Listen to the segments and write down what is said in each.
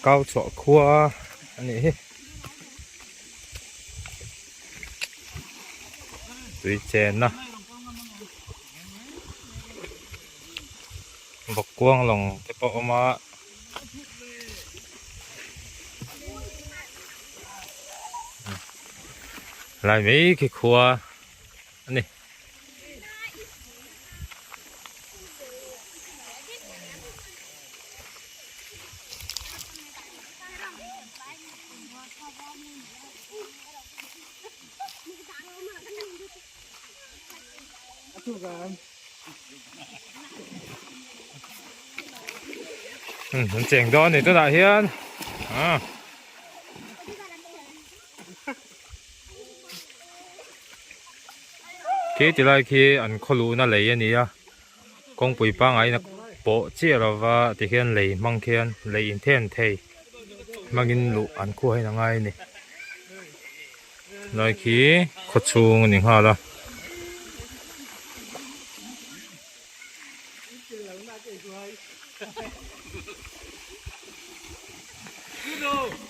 Kau chhuah khua a nih hi. Tui chenna vawk kuang lawng te pawh a awm a. Lai mai khi khua a ni. An cheng dawn a ni tunah hian ah. Khi ti lai khi an khaw luhna lei a ni a kawngpui pangngai in a pawh chiah lova tikhian lei hmang khian lei inthen thei hmangin luh an khuah hian a ngai a ni lai khi khaw chhung a ni nghal a.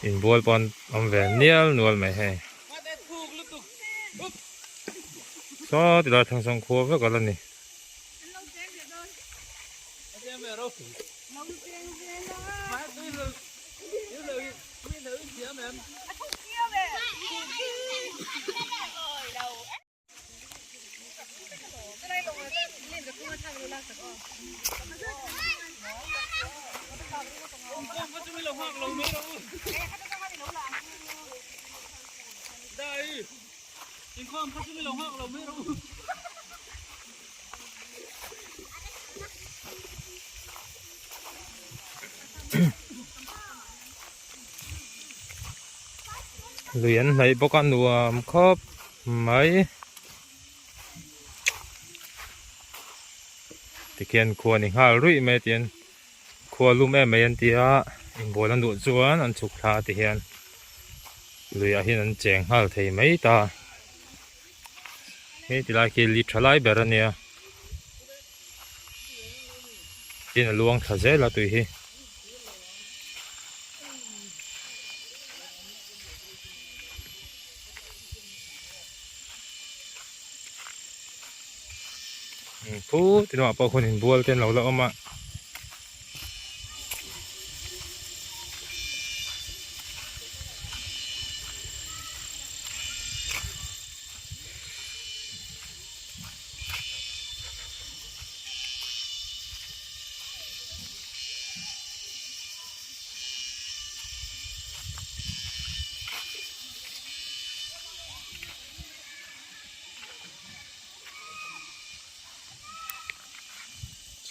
Inbual pawh an awm ve nial nual mai hei. Saw tilai thangsang khua vek ala ni. Lui an hnaih bawk a nuam khawp mai. Tikhian khua ni nghal ruih mai a tihian khua lum em mai an ti a inbual an duh chuan an chhuk thla a tihian luiah hian an cheng nghal thei mai ta hei ti lai khi li tha lai ber a nia tin a luang thla zel a tui hi. Thu ti lamah pawh khawn inbual te an lo la awm a.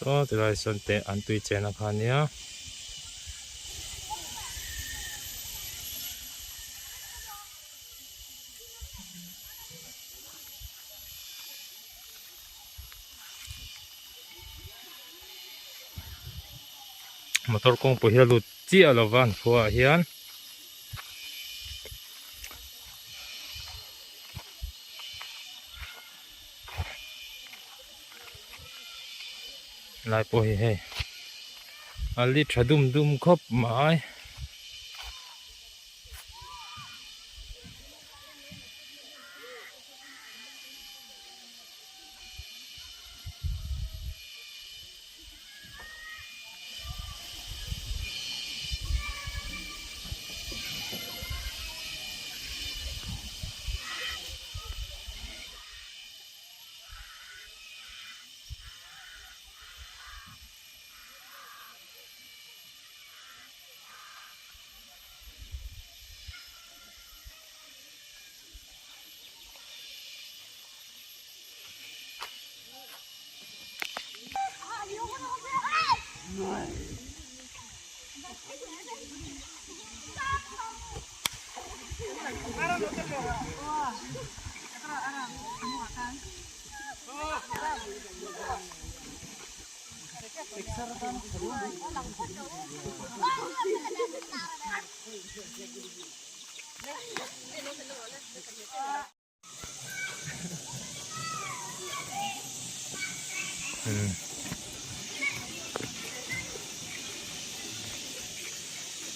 Saw tilai sawn teh an tui chen a kha nia. Motor kawngpui hi a lut chiah lova an khuaah hian. Lai pawh hi hei a li tha dum dum khawp mai.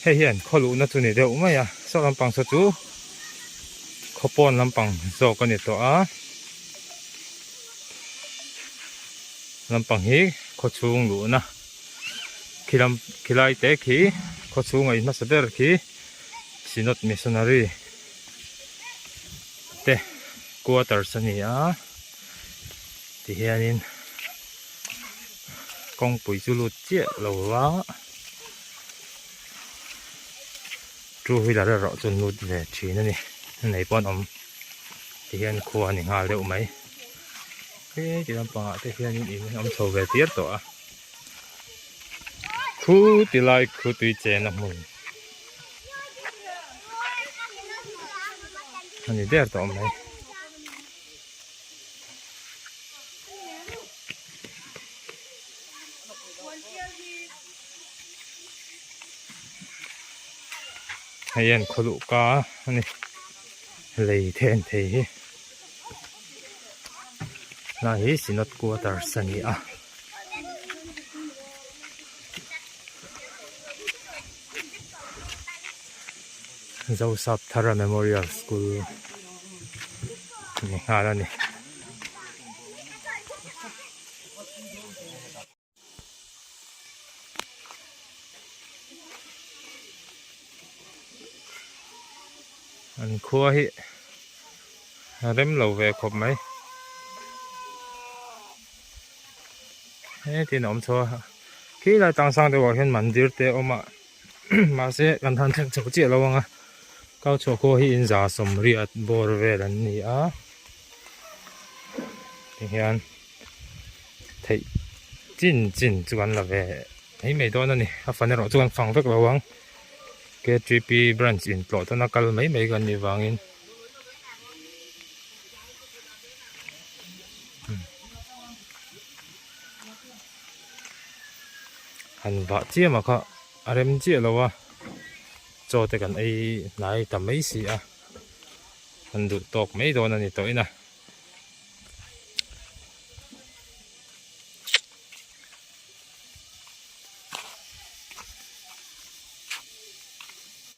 Hei hian khaw luhna chu ni deuh mai a, saw lampang saw chu khaw pawn lampang zawk a ni tawh a, lampang hi khaw chhung luhna khi lam khi lai te khi khaw chhung a in hmasa ber khi Synod Missionary te quarters a ni a tihianin kawngpui chu lut chiah lo va. Two wheeler erawh chu lut ve thin a ni nei pawh an awm ti hian khua a ni nghal deuh mai he ti lampangah te hianin in an awm chho ve tir tawh a khu ti lai khu tui chen a hmun a ni der tawh mai. Hei hian khaw luh ka a ni lei then thei hi lai hi synod quarters a ni a. Zosapthara Memorial School ni nghal a ni. An khua hi a rem lo ve khawp mai hetin a awm chho a khi lai tlang sang deuh ah hian mandir te a awm a mahse kan han thleng chho chiah lo ang a kau chhuah khua hi in za sawmriat bawr vel an ni a tihian. Theih chin chin chu kan la ve mai mai dawn a ni a fan erawh chu kan fang vek lo ang K_T_P branch in tlawh tana kal mai mai kan nih vangin han vah chiam a kha a rem chiah lo a chaw te kan ei hnai ta mai si a han duh tawk mai dawn a ni tawh in a.